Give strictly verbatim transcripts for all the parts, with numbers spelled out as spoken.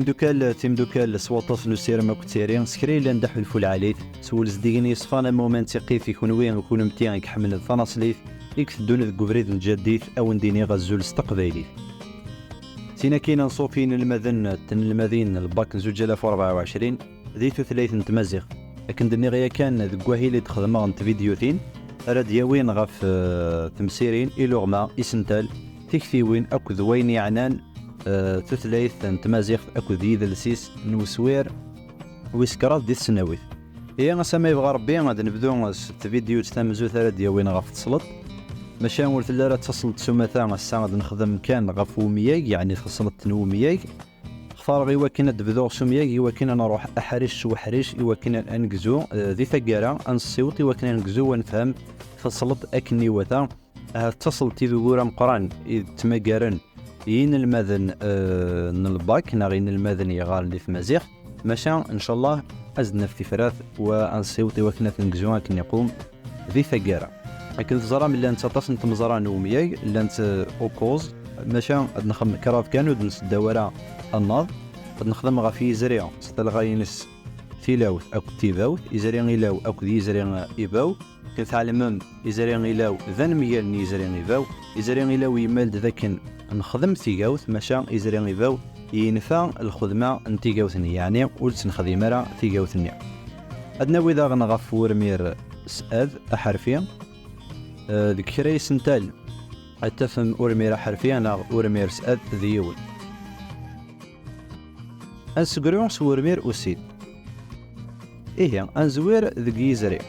Imdukal, timdukal, s waṭas n usirem akked tiri, s kra yellan d aḥulfu lɛali-t, s wul zeddigen yeṣfan am waman d tiqqit i kunwi, i kunemti i iḥemmlen tanaṣlit, i iteddun deg ubrid n tjaddit, a wen-d-iniɣ azul s teqbaylit. Tin akkin anṣuf i yinelmaden d tnelmadin n lbak n zuǧ alaf u rebɛa u ɛecrin di tutlayt n tmaziɣt. Akken d-nniɣ yakan deg wahil i d-xedmeɣ n tvidyutin, ara d-yawin ɣef, eh, temsirin, iluɣma, isental, tiktiwin akked wayen yeɛnan, eh, tutlayt n tmaziɣt akked yidles-is n uswir wis kraḍ di tesnawit. Ihi, ass-a ma yebɣa Rebbi, ad nebdu s tvidyut tamenzut ara d-yawin ɣef tesleḍt. Maca ur telli ara d tasleḍt s umata, ass-a ad nexdem kan ɣef umyag, yeɛni tasleḍt n umyag. Xtareɣ i wakken ad d-bduɣ s umyag, i wakken ad nruḥ aḥric s uḥric, i wakken ad negzu, eh, di taggara, ad nessiweḍ i wakken ad negzu, ad nefhem tasleḍt akken iwata. Ahat d tasleḍt i d ugur ameqqran i d-ttmagaren yinelmaden, eh, n lbak neɣ inelmaden yeɣɣaren di tmaziɣt, maca, ncallah, ad s-d-naf tifrat u ad nessiweḍ i wakken ad t-negzu akken iqum di taggara. Akken teẓram, llant aṭas n tmeẓra n umyag, llant, eh, ukuẓ, maca ad nexdem kraḍ kan, ur d-nseddaw ara annaḍ. Ad nexdem ɣef yizri s talɣa-ines tilawt akked tibawt, izri ilaw akked yizri ibaw. Akken tɛelmem, izri ilaw d anemgal n yizri ibaw. Izri ilaw yemmal-d d akken nexdem tigawt, maca izri ibaw yenfa lxedma n tigawt-nni, yeɛni ur tt-nexdim ara tigawt-nni. Ad nawi daɣen ɣef wurmir s ad aḥerfi, eh, deg kra isental ad tafem urmir aḥerfi neɣ urmir s ad d yiwen. Ad nsegru s wurmir ussid. Ihi, ad nzwir deg yizri.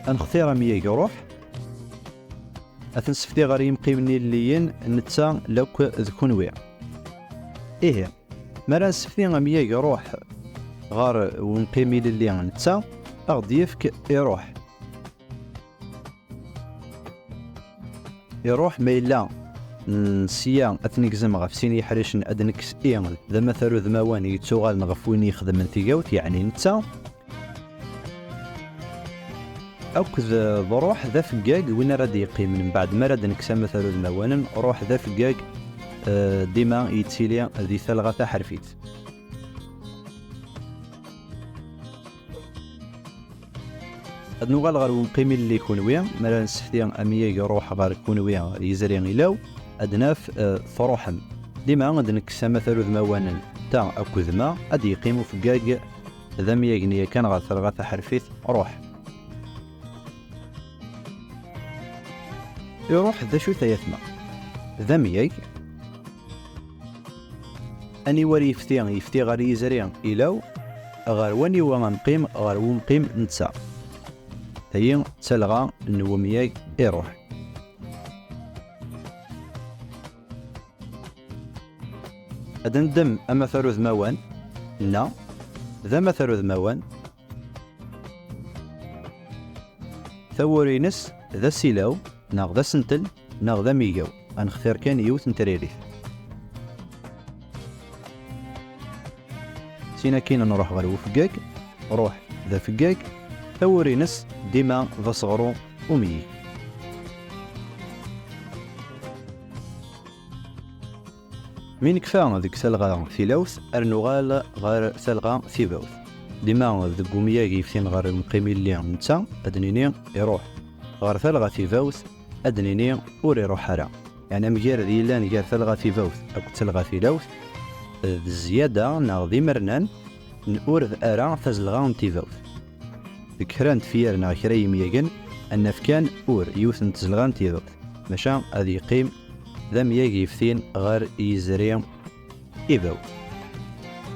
Ad nextir amyag ruḥ. Ad t-nsefti ɣer yimqimen ilelliyen, netta lakk d kunwi. Ihi, mi ara nsefti amyag ruḥ ɣer wemqim ilelli netta, a ɣ-d-yefk iruḥ. Iruḥ ma yella, mm, sya ad t-negzem ɣef sin yiḥricen, ad nekkes i d amatar udmawan yettuɣalen ɣef win yexdmen tigawt, yeɛni netta. Akked, eh, d ruḥ d afeggag win ara d-yeqqimen mbeɛd mi ara d-nekkes amatar udmawanen, ruḥ d afeggag, eh, dima yettili di talɣa taḥerfit. Ad nuɣal ɣer wemqim ilelli kunwi, mi ara nessefti amyag ruḥ ɣer kunwi yizri ilaw, ad naf, eh, truḥem. Dima ad nekkes amatar udmawanen ta akked ma, ad d-yeqqim ufeggag d amyag-nni yakan ɣer talɣa taḥerfit ruḥ. Iruḥ d acu-t ay atma? D amyag. Aniwer yefti? Yefti ɣer yizri ilaw, ɣer waniwa amqim? Ɣer wemqim netta. Tayi d talɣa n wemyag iruḥ. Ad neddem amatar udmawan, nna d amatar udmawan. Tawuri-ines d asilaw, neɣ d asentel, neɣ d amigaw. Ad nextir kan yiwet n tririt. Sin akkin nruḥ ɣer ufeggag, ruḥ d afeggag, tawuri-ines dima d aseɣru umyig. Mi nekfa deg talɣa tilawt, ar nuɣal ɣer talɣa tibawt. Dima deg umyag yeftin ɣer umqim ilelli netta, ad nini iruḥ. Ɣer talɣa tibawt, ad nini ur iruḥ ara. Yeɛni amgired yellan gar talɣa tibawt akked talɣa tilawt, d zzyada neɣ d imernan n ur d ara tazelɣa n tibawt. Deg kra n tefyar neɣ kra n yimyagen, ad naf kan ur, yiwet n tzelɣa n tibawt. Maca ad yeqqim d amyag yeftin ɣer yizri ibaw.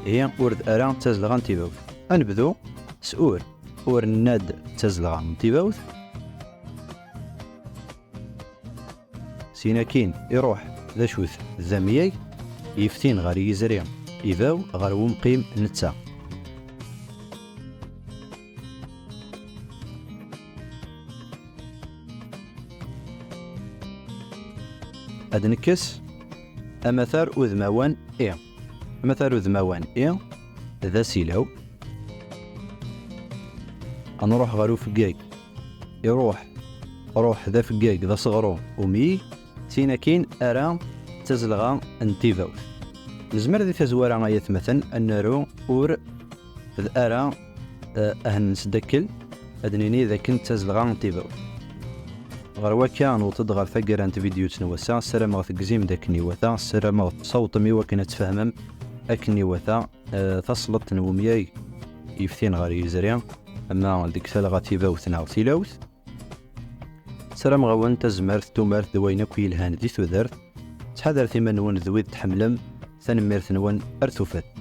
Ihi ur d ara d tazelɣa n tibawt. Ad nebdu s ur. Ur nenna-d d tazelɣa n tibawt. Sin akkin iruḥ d acu-t? D amyag yeftin ɣer yizri ibaw ɣer wemqim netta. Ad nekkes amatar udmawan i. Amatar udmawan i d asilaw. Ad nruḥ ɣer ufeggag. Iruḥ, ruḥ d afeggag d aseɣru umyig, sin akkin ara d tazelɣa n tibawt. Nezmer di tazwara ay atmaten ad naru ur d ara, eh, ahen nesdakkel, ad nini d akken d tazelɣa n tibawt. Ɣer wakka, newweḍ-d ɣer taggara n tvidyut n wass-a. Ssarameɣ tegzim-d akken iwata, ssarameɣ tessawḍem i wakken ad tfehmem akken iwata, eh, tasleḍt n umyag yeftin ɣer yizri, ama deg talɣa tibawt neɣ tilawt. Ssarameɣ-awen tazmert, tumert d wayen akk yelhan di tudert. Ttḥadaret iman-nwen d wid tḥemmlem. Tanemmirt-nwen, ar tufat.